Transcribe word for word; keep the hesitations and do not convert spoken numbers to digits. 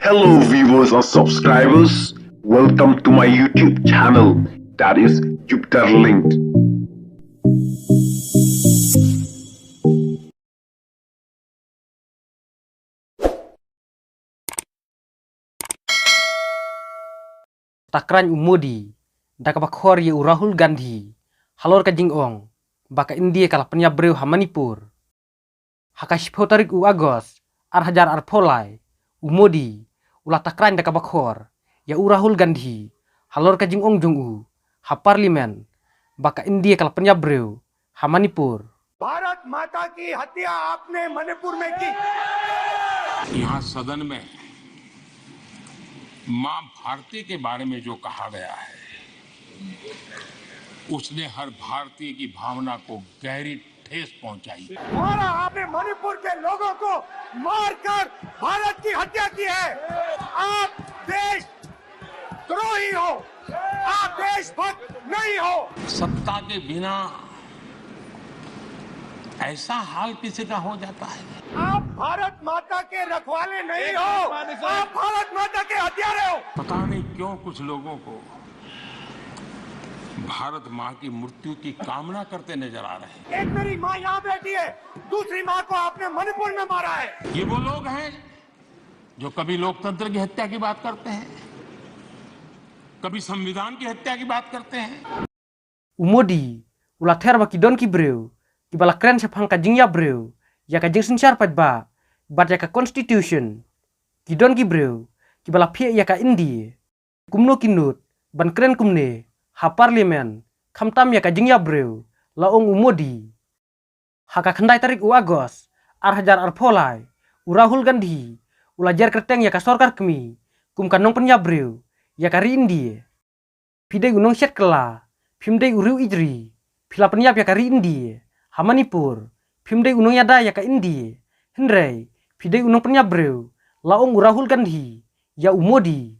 Hello viewers and subscribers, welcome to my YouTube channel, that is Jupiter Linked. Ta kren u Modi da kaba khor ïa u Rahul Gandhi halor ka jingong ba ka India ka la pynïap briew ha Manipur. Ha ka shiphew tarik u August ar hajar arphew lai, u Modi u la ta kren da kaba khor ïa u Rahul Gandhi halor ka jingong jong u ha Parliament ba ka India ka la pynïap briew ha Manipur. भारत माता की हत्या आपने मणिपुर में की। यहाँ सदन में मां भारती के बारे में जो कहा गया है, उसने हर भारतीय की भावना को गहरी ठेस पहुंचाई। मारा आपने मणिपुर के लोगों को मारकर भारत की हत्या की है। आप देश द्रोही हो, आप देशभक्त नहीं हो। सत्ता के बिना ऐसा हाल किसी का हो जाता है। आप भारत माता के रखवाले नहीं हो, आप भारत माता के हत्यारे हो। पता नहीं क्यों कुछ लोगों को भारत मां की मृत्यु की कामना करते नजर आ रहे हैं। एक मेरी माँ यहाँ बैठी है, दूसरी माँ को आपने मणिपुर में मारा है। ये वो लोग हैं जो कभी लोकतंत्र की हत्या की बात करते हैं, कभी संविधान की हत्या की बात करते हैं। U Modi u la ther ba ki don ki briew kiba la kren shaphang ka jingïap briew ïa ka jingsynshar paidbah bad ïa ka constitution. Ki don ki briew kiba la phiah ïa ka India. Kumno ki nud ban kren kumne ha Parliament khamtam ïa ka jingïap briew, la ong u Modi. Ha ka khyndai tarik u August ar hajar arphew lai, u Rahul Gandhi u la jer kyrteng ïa ka sorkar kmie kum ka nongpynïap briew ïa ka ri India. Phi dei u nongshet kylla, phim dei u riew ijri, phi la pynïap ïa ka ri India. Ha Manipur phim dei u nongïada ïa ka India, hynrei phi dei u nongpynïap briew, la ong u Rahul Gandhi ïa u Modi.